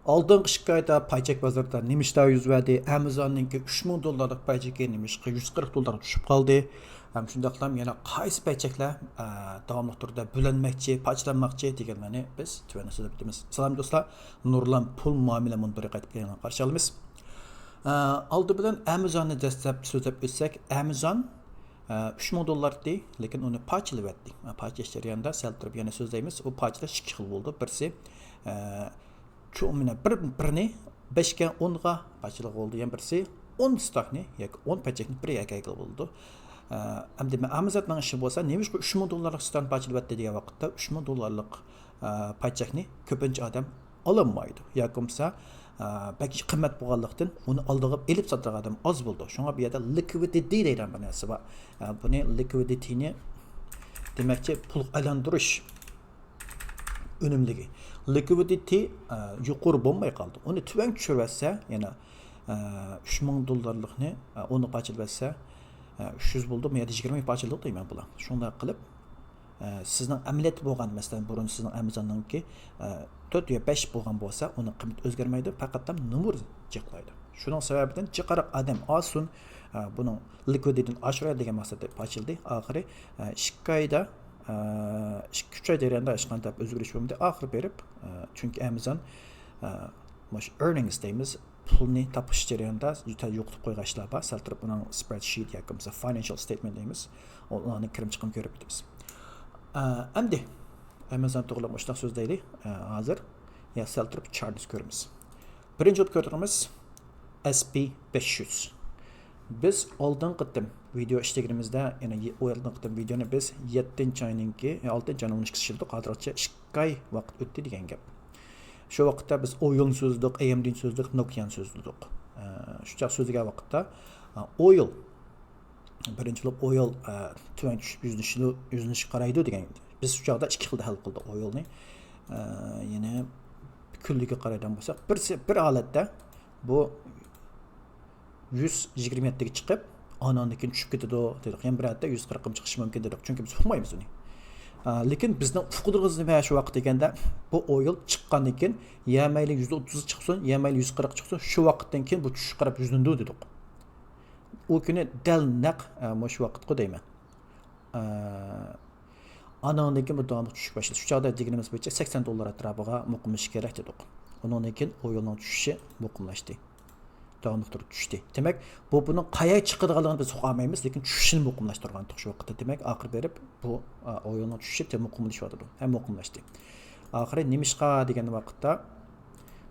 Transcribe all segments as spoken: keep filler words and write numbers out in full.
ئالدىنقى ئىككى ئايدا پاي چەك بازىرىدا نېمە ئىشلار يۈز بەردى؟ ئەمازوننىڭكى ئۈچ مىڭ دوللارلىق پاي چېكى نېمىشقا يۈز قىرىق دوللارغا چۈشۈپ قالدى؟ ھەم شۇنداقلا يەنە قايسى پاي چەكلەر، ئە، داۋاملىق تۈردە بۆلۈنمەكچى، پاچىلانماقچى دېگەنلەرنى بىز تۆۋەندە سۆزلەپ ئۆتىمىز. سالام دوستلار، نۇرلان پۇل مۇئامىلە مۇنبىرىگە قايتىپ كەلگەنلەرنى قارشى ئالىمىز. ئە، ئالدى بىلەن ئەمازوننى دەسلەپ سۆزلەپ ئۆتسەك، ئەمازون، ئە، ئۈچ مىڭ دوللار ئىدى، لېكىن ئۇنى پاچىلىۋەتتى. ئە، پاچىلاش جەريانىدا سەل تۇرۇپ يەنە سۆزلەيمىز. ئۇ پاچىلاش ئىككى خىل بولىدۇ. بىرسى، ئە، چوڭ مېنە بىر، بىرنى بەشكە، ئونغا پاچىلىغىلى بولىدۇ. يەنە بىرسى ئون ستاكنى ياكى ئون پاي چەكنى بىر يەرگە ئەكەلگىلى بولىدۇ. ئە، ئەمدى مەن ئەمازوننىڭ ئىشى بولسا، نېمىشقا ئۈچ مىڭ دوللارلىق ستاكنى پاچىلىۋەتتى دېگەن ۋاقىتتا، ئۈچ مىڭ دوللارلىق، ئە، پاي چەكنى كۆپىنچە ئادەم ئالالمايدۇ. ياكى بولمىسا، ئە، بەك قىممەت بولغانلىقتىن، ئۇنى ئالىدىغان، ئېلىپ ساتىدىغان ئادەم ئاز بولىدۇ. شۇڭا بۇ يەردە لىكۋىدىتى دەيدىغان بىر نەرسە بار. ئە، بۇنى، لىكۋىدىتىنى، دېمەكچى، پۇلغا ئايلاندۇرۇش ئۈنۈملۈكى، لىكۋىدىتى، ئە، يۇقىرى بولماي قالدى. ئۇنى تۆۋەن چۈشۈرۈۋەتسە، يەنە، ئە، ئۈچ مىڭ دوللارلىقنى، ئە، ئوننى پاچىلىۋەتسە، ئە، ئۈچ يۈز بولدى، بۇ يەردە يىگىرمە پاچىلىدۇ دەيمەن بۇلار. شۇنداق قىلىپ، ئە، سىزنىڭ ئەمەلىيەتتە بولغان، مەسىلەن، بۇرۇن سىزنىڭ ئەمازوننىڭكى، ئە، تۆت يا بەش بولغان بولسا، ئۇنىڭ قىممىتى ئۆزگەرمەيدۇ، پەقەت نومۇر جىقلايدۇ. شۇنىڭ سەۋەبىدىن جىقراق ئادەم ئالسۇن، ئە، بۇنىڭ لىكۋىدىتىنى ئاشۇراي دېگەن مەقسەتتە پاچىلىدى. ئاخىرى، ئە، ئىككى ئايدا، ئە، ئىككى، ئۈچ ئاي جەريانىدا ھېچقانداق ئۆزگىرىش بولمىدى. ئاخىرى بېرىپ، ئە، چۈنكى ئەمازون، ئە، مۇشۇ ئېرنىڭس دەيمىز، پۇلنى تاپىش جەريانىدا يوقىتىپ قويغان ئىشلار بار. سەل تۇرۇپ ئۇنىڭ سپرېدشىت ياكى بولمىسا فاينانشال ستېيتمېنت دەيمىز. ئۇلارنىڭ كىرىم چىقىمىنى كۆرۈپ ئۆتىمىز. ئە، ئەمدى ئەمازون توغرىلىق مۇشۇنداق سۆزلەيلى. ئە، ھازىر يا سەل تۇرۇپ چارتنى كۆرىمىز. بىرىنچى بولۇپ كۆرىدىغىنىمىز ئەس پى بەش يۈز. بىز ئالدىنقى قېتىم ۋىدېئو ئىشلىگىنىمىزدە، يەنى يە-، ئالدىنقى قېتىم ۋىدېئونى بىز يەتتىنچى ئاينىڭكى، ئالتىنچى ئاينىڭ ئون ئىككىسى ئىشلىدۇق. ھازىرغىچە ئىككى ئاي ۋاقىت ئۆتتى دېگەن گەپ. شۇ ۋاقىتتا بىز ئويلنى سۆزلىدۇق، ئەي ئېم دىنى سۆزلىدۇق، نوكىيانى سۆزلىدۇق. ئە، شۇ چاغ سۆزلىگەن ۋاقىتتا، ئە، ئويل، بىرىنچى بولۇپ ئويل، ئە، تۆۋەن چۈشۈپ يۈزلىنىشنى، يۈزلىنىشكە قارايدۇ دېگەن. بىز شۇ چاغدا ئىككى خىلدا ھەل قىلدۇق ئويلنى. ئە، يەنى كۈنلۈككە قارايدىغان بولساق، بىرسى، بىر ھالەتتە بۇ يۈز يىگىرمە يەتتىگە چىقىپ، ئاناندىن كېيىن چۈشۈپ كېتىدۇ دېدۇق. يەنە بىر ھالەتتە يۈز قىرىققىمۇ چىقىشى مۇمكىن دېدۇق. چۈنكى بىز ئۇقمايمىز ئۇنى. ئە، لېكىن بىزنىڭ ئۇقىدىغىنىمىز نېمە شۇ ۋاقىت دېگەندە، بۇ ئويل چىققاندىن كېيىن يا مەيلى يۈز ئوتتۇز چىقسۇن، يا مەيلى يۈز قىرىق چىقسۇن، شۇ ۋاقىتتىن كېيىن بۇ چۈشۈشكە قاراپ يۈزلىنىدۇ دېدۇق. ئۇ كۈنى دەل نەق، ئە، مۇشۇ ۋاقىتقۇ دەيمەن. ئە، ئانىڭدىن كېيىن بۇ داۋاملىق چۈشۈش باشلىدى. شۇ چاغدا دېگىنىمىز بويىچە سەكسەن دوللار ئەتراپىغا مۇقىملىشىشى كېرەك دېدۇق. ئۇنىڭدىن كېيىن ئويلنىڭ چۈشۈشى مۇقىملاشتى. داۋاملىق تۇرۇپ چۈشتى. دېمەك، بۇ بۇنىڭ قايا چىقىدىغانلىقىنى بىز ئۇقالمايمىز، لېكىن چۈشۈشىنى مۇقىملاشتۇرغانتۇق شۇ ۋاقىتتا. دېمەك، ئاخىرى بېرىپ بۇ، ئا، ئويلنىڭ چۈشۈشى تېخى مۇقىملىشىۋاتىدۇ. ھەم مۇقىملاشتى. ئاخىرى نېمىشقا دېگەن ۋاقىتتا،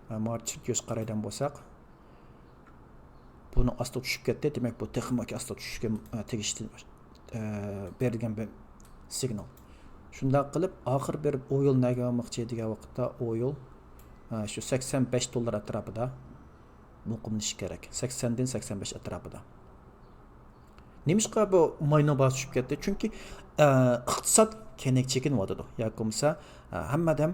ئا، مارتىن كۆز قارايدىغان بولساق، بۇنىڭ ئاستىغا چۈشۈپ كەتتى. دېمەك، بۇ تېخىمۇ ئاستىغا چۈشۈشكە، ئە، تېگىشلىك، ئە، بېرىلگەن بىر سىگنال. شۇنداق قىلىپ، ئاخىر بېرىپ ئويل نەگە بارماقچى دېگەن ۋاقىتتا، ئويل، ئە، شۇ سەكسەن بەش دوللار ئەتراپىدا مۇقىملىشىشى كېرەك. سەكسەندىن سەكسەن بەش ئەتراپىدا. نېمىشقا بۇ ماينىڭ باھاسى چۈشۈپ كەتتى؟ چۈنكى، ئە، ئىقتىساد كەينىگە چېكىنىۋاتىدۇ. ياكى بولمىسا، ئە، ھەممە ئادەم،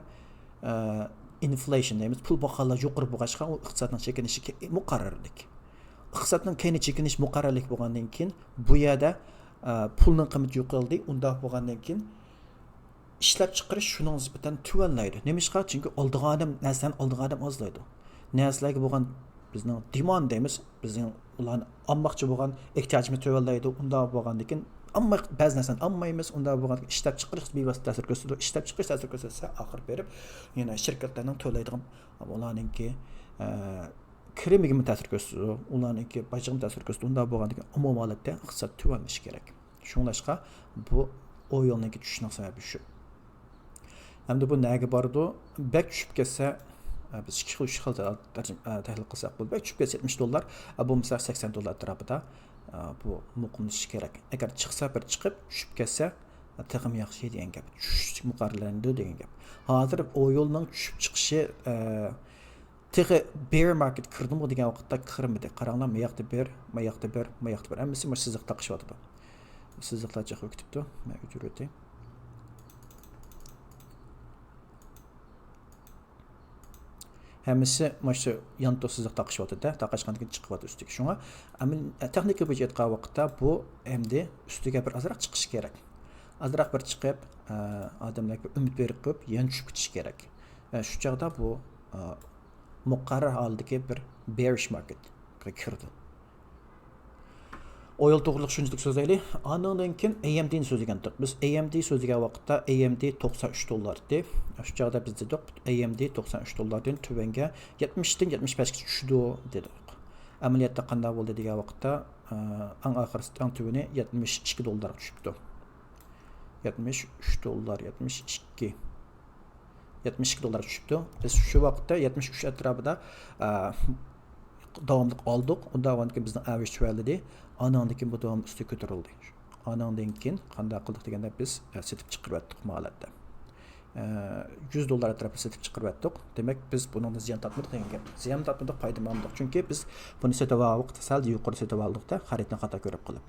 ئە، ئىنفلېيشن دەيمىز، پۇل باھالار يۇقىرى بولغاچقا، ئۇ ئىقتىسادنىڭ چېكىنىشى كە-، مۇقەررەرلىك. ئىقتىسادنىڭ كەينىگە چېكىنىش مۇقەررەرلىك بولغاندىن كېيىن، بۇ يەردە، ئە، پۇلنىڭ قىممىتى يۇقىرىلدى. ئۇنداق بولغاندىن كېيىن، ئىشلەپچىقىرىش شۇنىڭغا نىسبەتەن تۆۋەنلەيدۇ. نېمىشقا؟ چۈنكى ئالىدىغان ئادەم، نەرسىلەرنى ئالىدىغان ئادەم ئازلايدۇ. نەرسىلەرگە بولغان بىزنىڭ دېماند دەيمىز، بىزنىڭ ئۇلارنى ئالماقچى بولغان ئېھتىياجىمىز تۆۋەنلەيدۇ. ئۇنداق بولغاندىكىن ئامما، بەزى نەرسىلەرنى ئالمايمىز. ئۇنداق بولغاندىكىن ئىشلەپچىقىرىش بىۋاسىتە تەسىر كۆرسىتىدۇ. ئىشلەپچىقىرىش تەسىر كۆرسەتسە، ئاخىر بېرىپ يەنە شىركەتلەرنىڭ تۆلەيدىغان، ئۇلارنىڭكى، ئە، كىرىمىگىمۇ تەسىر كۆرسىتىدۇ. ئۇلارنىڭكى باجىقىمۇ تەسىر كۆرسىتىدۇ. ئۇنداق بولغاندىكىن ئومۇمىي ھالەتتە ئىقتىساد تۆۋەنلىشى كېرەك. شۇڭلاشقا بۇ ئويلنىڭكى چۈشۈشىنىڭ سەۋەبى شۇ. ئەمدى بۇ نەگە بارىدۇ؟ بەك چۈشۈپ كەتسە، ئە، بىز ئىككى خىل، ئۈچ خىل تەر-، تەرجىمە، ئە، تەھلىل قىلساق بولىدۇ. بەك چۈشۈپ كەتسە يەتمىش دوللار، ئە، بولمىسا سەكسەن دوللار ئەتراپىدا، ئە، بۇ مۇقىملىشىشى كېرەك. ئەگەر چىقسا بىر چىقىپ، چۈشۈپ كەتسە، ئە، تېخىمۇ ياخشى دېگەن گەپ. چۈشۈش مۇقەررەرلىنىدۇ دېگەن گەپ. ھازىر ئويلنىڭ چۈشۈپ چىقىشى، ئە، تېخى بېر ماركېت كىردىمۇ دېگەن ۋاقىتتا كىرمىدى. قاراڭلار، ماياقتا بىر، ماياقتا بىر، ماياقتا بىر. ھەممىسى مۇشۇ سىزىق تاقىشىۋاتىدۇ. سىزىقلار جىق ئۆتۈپتۇ. مەن ئۆچۈرۈۋېتەي. ھەممىسى مۇشۇ يانتۇ سىزىق تاقىشىۋاتىدۇ-دە، تاقاشقاندىن كېيىن چىقىۋاتىدۇ ئۈستىگە. شۇڭا ئەمەل-، تېخنىكا بويىچە ئېيتقان ۋاقىتتا بۇ ئەمدى ئۈستىگە بىر ئازراق چىقىشى كېرەك. ئازراق بىر چىقىپ، ئە، ئادەملەرگە بىر ئۈمىد بېرىپ قويۇپ، يەنە چۈشۈپ كېتىشى كېرەك. ئە، شۇ چاغدا بۇ، ئە، مۇقەررەر ھالدىكى بىر bearish marketقا كىرىدۇ. ئويل توغرىلىق شۇنچىلىك سۆزلەيلى. ئاندىن كېيىن A M Dنى سۆزلىگەنتۇق. بىز A M D سۆزلىگەن ۋاقىتتا A M D توقسان ئۈچ دوللار ئىدى. شۇ چاغدا بىز دېدۇق، A M D توقسان ئۈچ دوللاردىن تۆۋەنگە يەتمىشتىن يەتمىش بەشكىچە چۈشىدۇ دېدۇق. ئەمەلىيەتتە قانداق بولدى دېگەن ۋاقىتتا، ئەڭ ئاخىرسى، ئەڭ تۆۋىنى يەتمىش ئىككى دوللارغا چۈشۈپتۇ. يەتمىش ئۈچ دوللار، يەتمىش ئىككى. يەتمىش ئىككى دوللار چۈشۈپتۇ. بىز شۇ ۋاقىتتا يەتمىش ئۈچ ئەتراپىدا، ئە، داۋاملىق ئالدۇق. ئۇنداق بولغاندىكىن بىزنىڭ ئەۋرېج تۆۋەنلىدى. ئانىڭدىن كېيىن بۇ داۋام ئۈستىگە كۆتۈرۈلدى. ئانىڭدىن كېيىن قانداق قىلدۇق دېگەندە، بىز، ئە، سېتىپ چىقىرىۋەتتۇق بۇ ھالەتتە. ئە، يۈز دوللار ئەتراپىدا سېتىپ چىقىرىۋەتتۇق. دېمەك، بىز بۇنىڭدىن زىيان تارتمىدۇق دېگەن گەپ. زىيان تارتمىدۇق، پايدىمۇ ئالمىدۇق. چۈنكى بىز بۇنى سېتىۋالغان ۋاقىتتا سەل يۇقىرى سېتىۋالدۇق-دە، خەرىتىنى خاتا كۆرۈپ قېلىپ.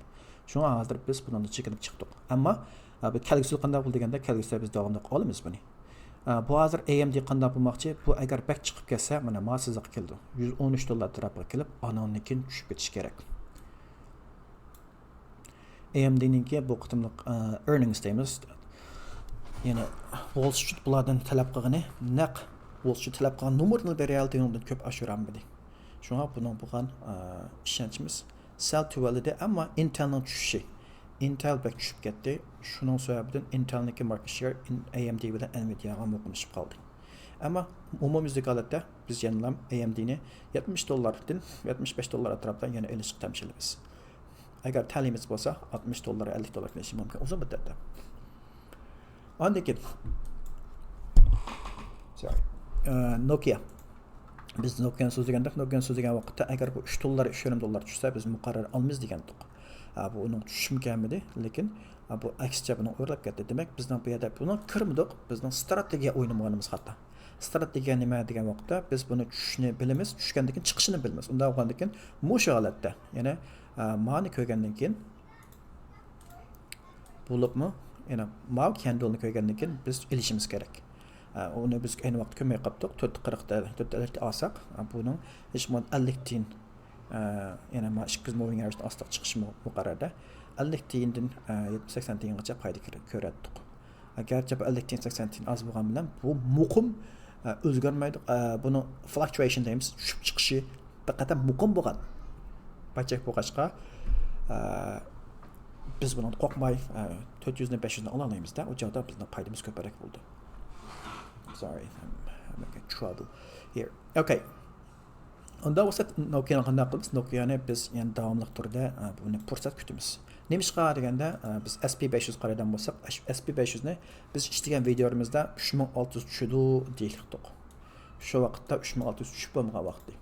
شۇڭا ھازىر بىز بۇنىڭدىن چېكىنىپ چىقتۇق. ئەمما، ئە، بۇ كەلگۈسىدە قانداق بولىدۇ دېگەندە، كەلگۈسىدە بىز داۋاملىق ئالىمىز بۇنى. ئە، بۇ ھازىر A M D قانداق بولماقچى؟ بۇ ئەگەر بەك چىقىپ كەتسە، مانا، ما سىزىققا كېلىدۇ. يۈز ئون ئۈچ دوللار ئەتراپىغا كېلىپ، ئانىڭدىن كېيىن چۈشۈپ كېتىشى كېرەك. A M Dنىڭكى بۇ قېتىملىق، ئە، ئېرنىڭس دەيمىز. يەنى ۋول سترىت بۇلاردىن تەلەپ قىلغىنى، نەق ۋول سترىت تەلەپ قىلغان نومۇرنى بېرەلىدى، ئۇنىڭدىن كۆپ ئاشۇرالمىدى. شۇڭا بۇنىڭ بولغان، ئە، ئىشەنچىمىز سەل تۆۋەنلىدى، ئەمما ئىنتېلنىڭ چۈشۈشى. ئىنتېل بەك چۈشۈپ كەتتى. شۇنىڭ سەۋەبىدىن ئىنتېلنىڭكى ماركېت شېير ئىن-، A M D بىلەن ئېنۋىدىياغا مۇقىملىشىپ قالدى. ئەمما ئومۇميۈزلۈك ھالەتتە بىز يەنىلا A M Dنى يەتمىش دوللاردىن يەتمىش بەش دوللار ئەتراپىدا يەنە ئېلىشقا تەمشىلىمىز. ئەگەر تەلىيىمىز بولسا، ئاتمىش دوللار، ئەللىك دوللار كېلىشى مۇمكىن ئۇزۇن مۇددەتتە. ئاندىن كېيىن، sorry، ئە، نوكىيا. بىز نوكىيانى سۆزلىگەندەك، نوكىيانى سۆزلىگەن ۋاقىتتا، ئەگەر بۇ ئۈچ دوللار، ئۈچ يېرىم دوللار چۈشسە، بىز مۇقەررەر ئالىمىز دېگەنتۇق. ئە، بۇ ئۇنىڭ چۈشۈشىمۇ كەلمىدى، لېكىن، ئە، بۇ ئەكسىچە بۇنىڭ ئۆرلەپ كەتتى. دېمەك، بىزنىڭ بۇ يەردە بۇنىڭ كىرمىدۇق، بىزنىڭ ستراتېگىيە ئوينىمىغىنىمىز خاتا. ستراتېگىيە نېمە دېگەن ۋاقىتتا، بىز بۇنى چۈشۈشنى بىلىمىز، چۈشكەندىن كېيىن چىقىشىنى بىلىمىز. ئۇنداق بولغاندىن كېيىن مۇشۇ ھالەتتە، يەنى، ئە، مانى كۆرگەندىن كېيىن، بولۇپمۇ، يەنە ماۋۇ كەندىلنى كۆرگەندىن كېيىن بىز ئېلىشىمىز كېرەك. ئە، ئۇنى بىز ئەينى ۋاقىتتا كۆرمەي قاپتۇق. تۆت قىرىقتا، تۆت ئەللىكتە ئالساق، ئە، بۇنىڭ ھېچ بولمىغاندا ئەللىك تىيىن، ئە، يەنە ما ئىككى يۈز موۋىنگ ئەۋرېجدىن ئاستىغا چىقىشى مۇ-، مۇقەررەردە. ئەللىك تىيىندىن، ئە، يەتمىش سەكسەن تىيىنغىچە پايدا كۆر-، كۆرەتتۇق. ئە، گەرچە بۇ ئەللىك تىيىن، سەكسەن تىيىن ئاز بولغان بىلەن، بۇ مۇقىم، ئە، ئۆزگەرمەيدۇ. ئە، بۇنىڭ فلۇكچۇئېيشن دەيمىز، چۈشۈپ چىقىشى بىر قەدەر مۇقىم بولغان پايچەك بولغاچقا، ئە، بىز بۇنىڭدىن قورقماي، ئە، تۆت يۈزنى، بەش يۈزنى ئالالايمىز-دە، ئۇ چاغدا بىزنىڭ پايدىمىز كۆپرەك بولىدۇ. Sorry, I'm, I'm making trouble here. Okay. ئۇنداق بولسا، نوكىيانى قانداق قىلىمىز؟ نوكىيانى بىز يەنە داۋاملىق تۈردە، ئە، بۇنى پۇرسەت كۈتىمىز. نېمىشقا دېگەندە، ئە، بىز S&P بەش يۈز قارايدىغان بولساق، S&P بەش يۈزنى بىز ئىشلىگەن ۋىدېئولىرىمىزدا ئۈچ مىڭ ئالتە يۈز چۈشىدۇ دېيىلدۇق. شۇ ۋاقىتتا ئۈچ مىڭ ئالتە يۈز چۈشۈپ بولمىغان ۋاقتى.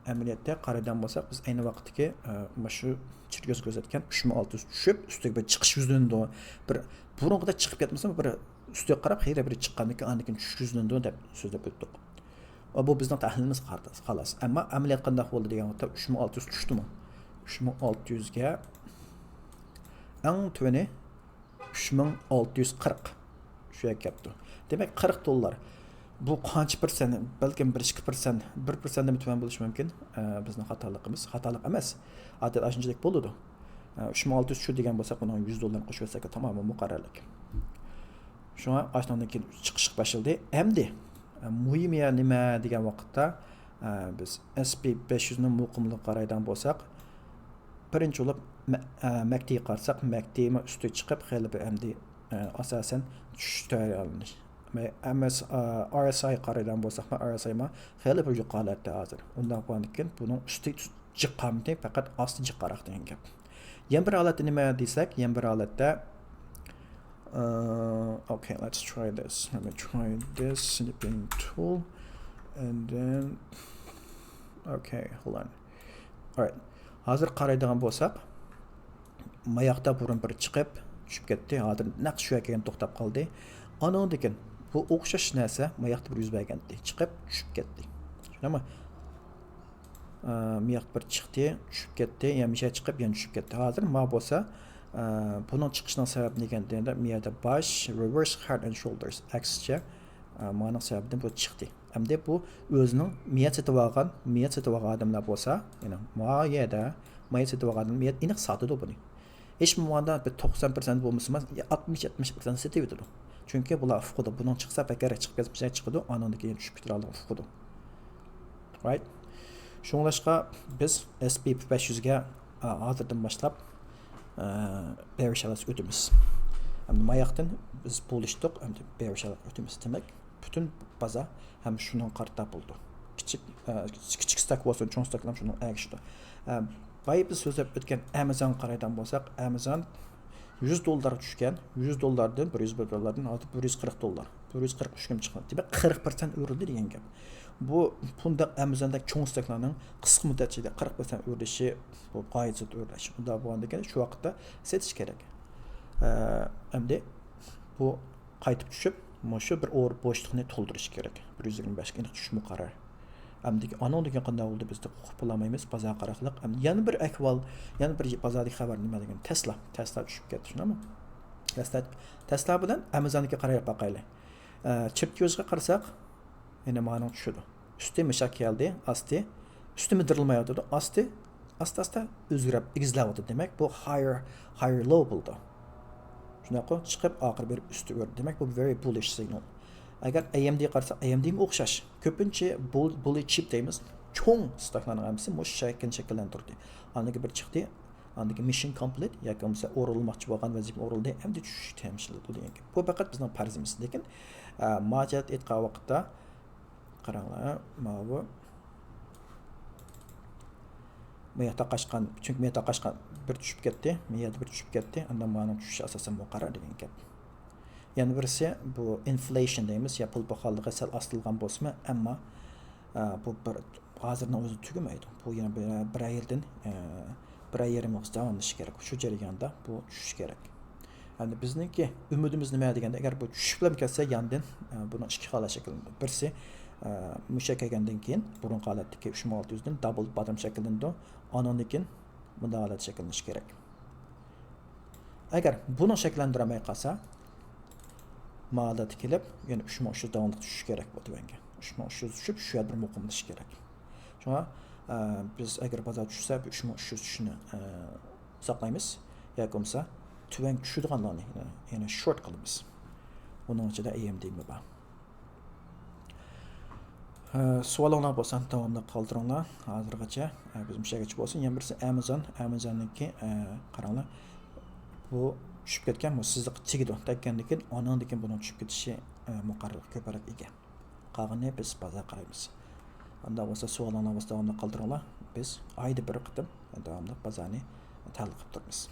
ئەمەلىيەتتە قارايدىغان بولساق، بىز ئەينى ۋاقىتتىكى، ئە، مانا شۇ چىرىكۆز كۆرسەتكەن ئۈچ مىڭ ئالتە يۈز چۈشۈپ، ئۈستىگە بىر چىقىش يۈزلىنىدۇ. بىر بۇرۇنقىدەك چىقىپ كەتمىسىمۇ، بىر ئۈستىگە قاراپ خېلى بىر چىققاندىن كېيىن، ئاندىن كېيىن چۈشۈش يۈزلىنىدۇ دەپ سۆزلەپ ئۆتتۇق. ئە، بۇ بىزنىڭ تەھلىلىمىز، خالاس. ئەمما ئەمەلىيەت قانداق بولدى دېگەن ۋاقىتتا، ئۈچ مىڭ ئالتە يۈز چۈشتىمۇ؟ ئۈچ مىڭ ئالتە يۈزگە ئەڭ تۆۋىنى ئۈچ مىڭ ئالتە يۈز قىرىق. شۇ يەرگە كەپتۇ. دېمەك، قىرىق دوللار. بۇ قانچە پىرسەنت؟ بەلكىم بىر ئىككى پىرسەنت، بىر پىرسەنتتىن تۆۋەن بولۇشى مۇمكىن. ئە، بىزنىڭ خاتالىقىمىز. خاتالىق ئەمەس. ئادەتتە ئاشۇنچىلىك بولىدۇ. ئە، ئۈچ مىڭ ئالتە يۈز چۈشتى دېگەن بولساق، بۇنىڭ يۈز دوللارنى قوشۇۋەتسەك تامامەن مۇقەررەرلىك. شۇڭا ئاشۇنىڭدىن كېيىن چىقىش باشلىدى. ئەمدى، ئە، مۇھىم يەر نېمە دېگەن ۋاقىتتا، ئە، بىز S&P بەش يۈزنىڭ مۇقىملىقىغا قارايدىغان بولساق، بىرىنچى بولۇپ، مە-، ئە، مەكدىگە قارىساق، مەكدىمۇ ئۈستىگە چىقىپ، خېلى بىر ئەمدى، ئە، ئاساسەن چۈشۈش تەييارلىنىش. مە-، ئەمەس، ئە، RSI قارايدىغان بولساقمۇ، RSIمۇ خېلى بىر يۇقىرى ھالەتتە ھازىر. ئۇنداق بولغاندىكىن بۇنىڭ ئۈستى جىق قالمىدى، پەقەت ئاستى جىق قاراق دېگەن گەپ. يەنە بىر ھالەتتە نېمە دېسەك، يەنە بىر ھالەتتە، ئە، okay, let's try this. Let me try this snipping tool. And then, okay, hold on. Alright. ھازىر قارايدىغان بولساق، ماياقتا بۇرۇن بىر چىقىپ، چۈشۈپ كەتتى. ھازىر نەق شۇ يەرگە كەلگەن توختاپ قالدى. ئانىڭدىن كېيىن بۇ ئوخشاش نەرسە ماياقتا بىر يۈز بەرگەنتى. چىقىپ، چۈشۈپ كەتتى. چۈشەندىڭمۇ؟ ئە، ماياق بىر چىقتى، چۈشۈپ كەتتى. يەنە مىشە چىقىپ، يەنە چۈشۈپ كەتتى. ھازىر ما بولسا، ئە، بۇنىڭ چىقىشىنىڭ سەۋەبى نېمە دېگەندە، مۇ يەردە باش، reverse head and shoulders، ئەكسىچە، ئە، مانىڭ سەۋەبىدىن بۇ چىقتى. ئەمدى بۇ ئۆزىنىڭ مۇ يەردە سېتىۋالغان، مۇ يەردە سېتىۋالغان ئادەملەر بولسا، يەنى ما يەردە، ما يەردە سېتىۋالغان ئادەم مۇ يەردە ئېنىق ساتىدۇ بۇنى. ھېچ بولمىغاندا بىر توقسان پىرسەنت بولمىسىمۇ، يا ئاتمىش، يەتمىش پىرسەنت سېتىۋېتىدۇ. چۈنكى بۇلار ئۇقىدۇ، بۇنىڭ چىقسا بەكرەك چىقىپ كەتمىسە چىقىدۇ، ئانىڭدىن كېيىن چۈشۈپ كېتىدىغانلىقىنى ئۇقىدۇ. Right. شۇڭلاشقا بىز S&P بەش يۈزگە، ئا، ھازىردىن باشلاپ، ئا، bearish ئەۋەتسە ئۆتىمىز. ئەمدى ماياقتىن بىز بولۇشتۇق، ئەمدى bearish ئەۋەتسە ئۆتىمىز. دېمەك، پۈتۈن بازار ھەم شۇنىڭغا قارىتا بولىدۇ. كىچىك، ئا، كىچىك ستاك بولسۇن، چوڭ ستاكلار شۇنىڭغا ئەگىشىدۇ. ئا، بايا بىز سۆزلەپ ئۆتكەن ئامازونغا قارايدىغان بولساق، ئامازون يۈز دوللارغا چۈشكەن، يۈز دوللاردىن، بىر يۈز بىر دوللاردىن ھازىر بىر يۈز قىرىق دوللار، بىر يۈز قىرىق ئۈچكە چىققان. دېمەك، قىرىق پىرسەنت ئۆرلىدى دېگەن گەپ. بۇ بۇنداق ئامازوندەك چوڭ ستاكلارنىڭ قىسقا مۇددەت ئىچىدە قىرىق پىرسەنت ئۆرلىشى، بۇ غايەت زور ئۆرلەش. ئۇنداق بولغاندىكىن شۇ ۋاقىتتا سېتىش كېرەك. ئە، ئەمدى بۇ قايتىپ چۈشۈپ، مۇشۇ بىر ئورۇن بوشلۇقنى تولدۇرۇش كېرەك. بىر يۈز يىگىرمە بەشكە ئېنىق چۈشۈشى مۇقەررەر. ئەمدى ئانىڭدىن كېيىن قانداق بولدى، بىز قوقۇپ بولالمايمىز، بازارغا قاراقلىق. ئەمدى يەنە بىر ئەھۋال، يەنە بىر بازاردىكى خەۋەر نېمە دېگەن؟ تەسلا. تەسلا چۈشۈپ كەتتى، شۇنداقمۇ؟ تەسلا، تەسلا بىلەن ئامازوندىكى قاراپ باقايلى. ئە، چىرتيوژغا قارىساق، يەنە مانىڭ چۈشىدۇ. ئۈستى مىشاق كەلدى، ئاستى. ئۈستى مىدىرلىمايۋاتىدۇ، ئاستى، ئاستا-ئاستا ئۆزگىرىپ، ئېگىزلەۋاتىدۇ. دېمەك، بۇ higher، higher low بولىدۇ. شۇنداققۇ؟ چىقىپ، ئاخىرى بېرىپ ئۈستى ئۆردى. دېمەك، بۇ very bullish signal. ئەگەر A M D قارىساق، A M D مۇ ئوخشاش. كۆپىنچە bull، bullish chip دەيمىز. چوڭ ستاكلارنىڭ ھەممىسى مۇشۇ شەكىلنى شەكىللەندۈردى. ئاندىن كېيىن بىر چىقتى. ئاندىن كېيىن mission complete ياكى بولمىسا ئورۇنلىماقچى بولغان ۋەزىپە ئورۇنلىدى. ئەمدى چۈشۈشكە تېگىشلىك بۇ دېگەن گەپ. بۇ پەقەت بىزنىڭ پەرىزىمىز. لېكىن، ئە، ماجىرات ئېيتقان ۋاقىتتا، قاراڭلار، ماۋۇ مۇ ياقتا قاچقان، چۈنكى مۇ ياقتا قاچقان بىر چۈشۈپ كەتتى، مۇ يەردە بىر چۈشۈپ كەتتى، ئاندىن مانىڭ چۈشۈشى ئاساسەن مۇقەررەر دېگەن گەپ. يەنە بىرسى بۇ inflation دەيمىز، يا پۇل پاخاللىقى سەل ئاستىلىغان بولسىمۇ، ئەمما، ئە، بۇ بىر ھازىرنىڭ ئۆزىدە تۈگىمەيدۇ. بۇ يەنە بىر، بىرەر يىلدىن، ئە، بىرەر يېرىم يىلغىچە داۋاملىشىشى كېرەك. شۇ جەرياندا بۇ چۈشۈشى كېرەك. ئەمدى بىزنىڭكى ئۈمىدىمىز نېمە دېگەندە، ئەگەر بۇ چۈشۈپ بولۇپ كەتسە، ياندىن، ئە، بۇنىڭ ئىككى ھالەت شەكىللىنىدۇ. بىرسى، ئە، مۇشۇ يەرگە كەلگەندىن كېيىن بۇرۇنقى ھالەتتىكى ئۈچ مىڭ ئالتە يۈزدىن double bottom شەكىللىنىدۇ. ئانىڭدىن كېيىن مۇنداق ھالەت شەكىللىنىشى كېرەك. ئەگەر بۇنى شەكىللەندۈرەلمەي قالسا، ماۋۇ ھالەتكە كېلىپ، يەنە ئۈچ مىڭ ئۈچ يۈز داۋاملىق چۈشۈشى كېرەك بۇ تۆۋەنگە. ئۈچ مىڭ ئۈچ يۈز چۈشۈپ، شۇ يەردە مۇقىملىشىشى كېرەك. شۇڭا، ئە، بىز ئەگەر بازار چۈشسە، بۇ ئۈچ مىڭ ئۈچ يۈز چۈشۈشىنى، ئە، ساقلايمىز. ياكى بولمىسا تۆۋەنگە چۈشىدىغانلارنى، يەنى، يەنى short قىلىمىز. ئۇنىڭ ئىچىدە A M D مۇ بار. ئە، سوئالىڭلار بولسا داۋاملىق قالدۇرۇڭلار. ھازىرغىچە، ئە، بىز مۇشۇ يەرگىچە بولسۇن. يەنە بىرسى ئامازون، ئامازوننىڭكى، ئە، قاراڭلار. بۇ چۈشۈپ كەتكەن، بۇ سىزىققا تېگىدۇ. تەگكەندىن كېيىن، ئانىڭدىن كېيىن بۇنىڭ چۈشۈپ كېتىشى، ئە، مۇقەررەر، كۆپرەك ئىگە. قالغىنىنى بىز بازار قارايمىز. ئانداق بولسا سوئالىڭلار بولسا داۋاملىق قالدۇرۇڭلار. بىز ئايدا بىر قېتىم داۋاملىق بازارنى تەھلىل قىلىپ تۇرىمىز.